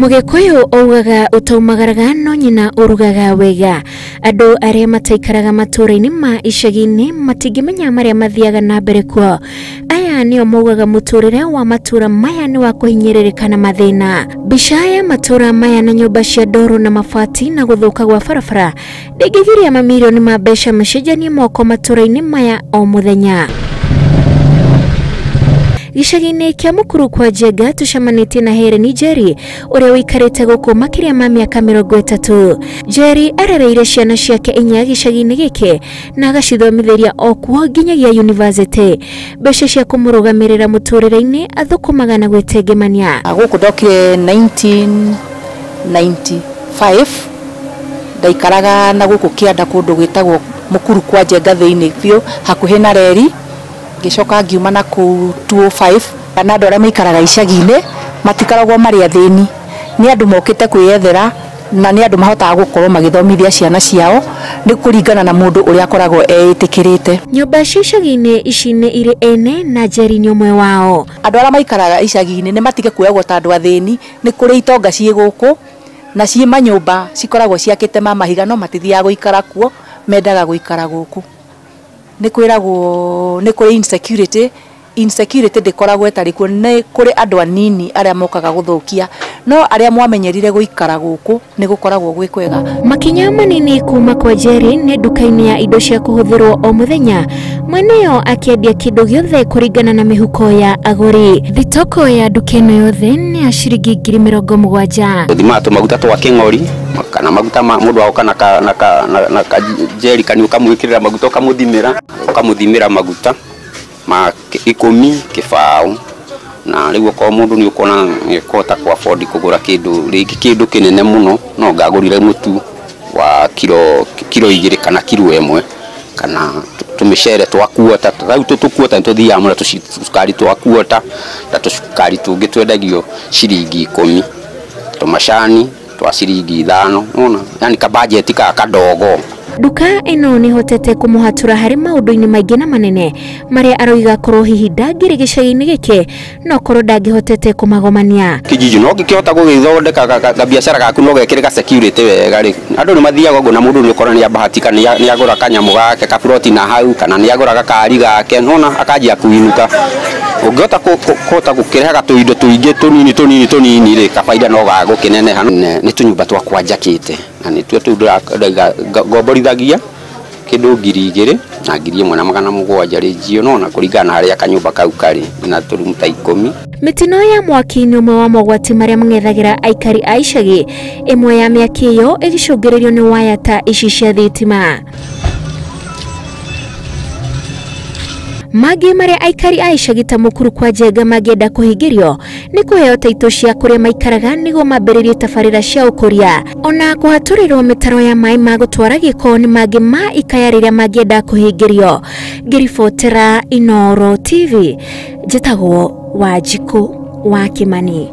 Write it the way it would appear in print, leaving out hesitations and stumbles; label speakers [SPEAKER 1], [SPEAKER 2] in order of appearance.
[SPEAKER 1] Mũgĩkũyũ augaga ũtaumagaraga no nyina ũrugaga wega. Andũ arĩa mataikaraga matũũra-inĩ ma icagi-inĩ matingĩmenya marĩa mathiaga na mbere kuo. Aya nĩo maugaga mũtũrĩre wa matũũra maya nĩ wa kũhinyĩrĩrĩka na mathĩna. Mbica ya matũũra maya na nyũmba cia ndoro na mabati na gũthũka gwa barabara ndĩngĩgiria mamirioni ma mbeca macenjanie moko matũũra-inĩ maya o mũthenya. Gĩcagi-inĩ kĩa Mukuru kwa Njenga tũcemanĩtie na Helen Njeri ũrĩa ũikarĩte gũkũ makĩria ma mĩaka 30. Njeri arereire ciana ciake 4 gĩcagi-inĩ gĩkĩ na agacithomithĩria o kuo nginyagia yunivasĩtĩ. Mbeca cia kũmũrũgamĩrĩra mũtũrĩre-inĩ athũkũmaga na gwĩtengemania.
[SPEAKER 2] Gũkũ ndokire 1995 ndaikaraga na gũkũ kĩanda kũndũ gwĩtagwo Mukuru kwa Njenga thĩinĩ biũ hakuhĩ na reri. Ngĩcoka ngiuma na kũu 205. Na andũ arĩa maikaraga icagi-inĩ matikoragwo marĩ athĩni, nĩ andũ mokĩte kwĩyethera na nĩ andũ mahotaga gũkorwo magĩthomithia ciana ciao nĩ kũringana na mũndũ ũrĩa akoragwo eĩtĩkĩrĩte.
[SPEAKER 1] Nyũmba cia icagi-inĩ ici nĩ irĩ ene na Njeri nĩ ũmwe wao.
[SPEAKER 2] Andũ arĩa maikaraga icagi-inĩ nĩ matige kuoyagwo ta andũ athĩni, nĩ kũrĩ itonga ciĩ gũkũ na ciĩ manyũmba cikoragwo ciakĩte ma mahiga no matithiaga gũikara kuo, mendaga gũikara gũkũ. Nĩ kwĩragwo nĩ kũrĩ insecurity, insecurity ndĩkoragwo ĩtarĩ kuo, nĩ kũrĩ andũ anini arĩa mokaga gũthũkia, no arĩa mwamenyerire gũikara gũkũ nĩ gũkoragwo gwĩ kwega.
[SPEAKER 1] Makinya manini kuma kwa Njeri nĩ nduka-inĩ ya indo cia kũhũthĩrwo o mũthenya, mweneyo akĩendia kĩndũ gĩothe kũringana na mĩhuko ya agũri. Thitoko ya nduka ĩno yothe nĩ ya ciringi 70,000.
[SPEAKER 3] Tũthimaga tũmaguta twa kĩng'ori kana maguta ma mũndũ agoka na kajerikani ũkamwĩkĩrĩra maguta ũkamũthimĩra maguta ma 10 kĩbaũ, na rĩu okorwo mũndũ nĩ ũkuona nĩekũhota kũ afford kũgũra kĩndũ rĩngĩ kĩndũ kĩnene mũno, no ngagũrire mũtu wa kiro 2 kana kiro 1 kana tũmĩcere twa kuota, rĩu tũkuota nĩ tũthiaga mũno, tũcukari twa kuota na tũcukari tũngĩ twendagio ciringi 10, tũmacani twa ciringi 5, ũrona, yani kabajeti ka kadogo.
[SPEAKER 1] Nduka ĩno nĩ hotete kũmũhatũra harĩ maũndũ-inĩ maingĩ na manene marĩa aroiga korwo hihi ndangĩrĩ gĩcagi-inĩ gĩkĩ no korwo ndangĩhotete kũmagomania.
[SPEAKER 3] Kijiji no gĩkĩhota gũgĩthondeka gabiacara gaku no gekĩre ga security wega rĩ, andũ nĩ mathiaga ũguo na mũndũ nĩ ũkora nĩ abahatika nĩ agũra kanyamũ gake kaburoti na hau kana nĩ agũra gakari gake, nona akanjia kuinũka. Ũngĩhota kũhota gũkĩrehaga tũindo tũingĩ tũnini tũnini tũnini rĩ, kabaida no gagũkĩneneha. Nĩ tũnyũmba twakwa njakĩte na nĩtuo tũu ngomborithagia kĩndũ 2,000 na 1,700 rĩnjio, nona kũringana na harĩa kanyũmba kau karĩ na tũrumu ta 10.
[SPEAKER 1] Mĩtino ya mwaki nĩ ũmwe wa mogwati marĩa mang'ethagĩra aikari a icagi, ĩmwe ya mĩaki ĩyo ĩgĩcũngĩrĩrio nĩ waya ta ici cia thitima. Mangĩ marĩa aikari a icagi ta Mukuru kwa Njenga mangĩenda kũhingĩrio nĩ kũheo taitũ cia kũrĩa maikaraga nĩguo mambĩrĩrie tabarĩra cia ũkũria, ona kũhatũrĩrwo mĩtaro ya maĩ ma gũtwara gĩko nĩ mangĩ ma ikaya rĩrĩa mangĩenda kũhingĩrio. Ngĩribotera Inooro TV, njĩtagwo Wanjikũ wa Kĩmani.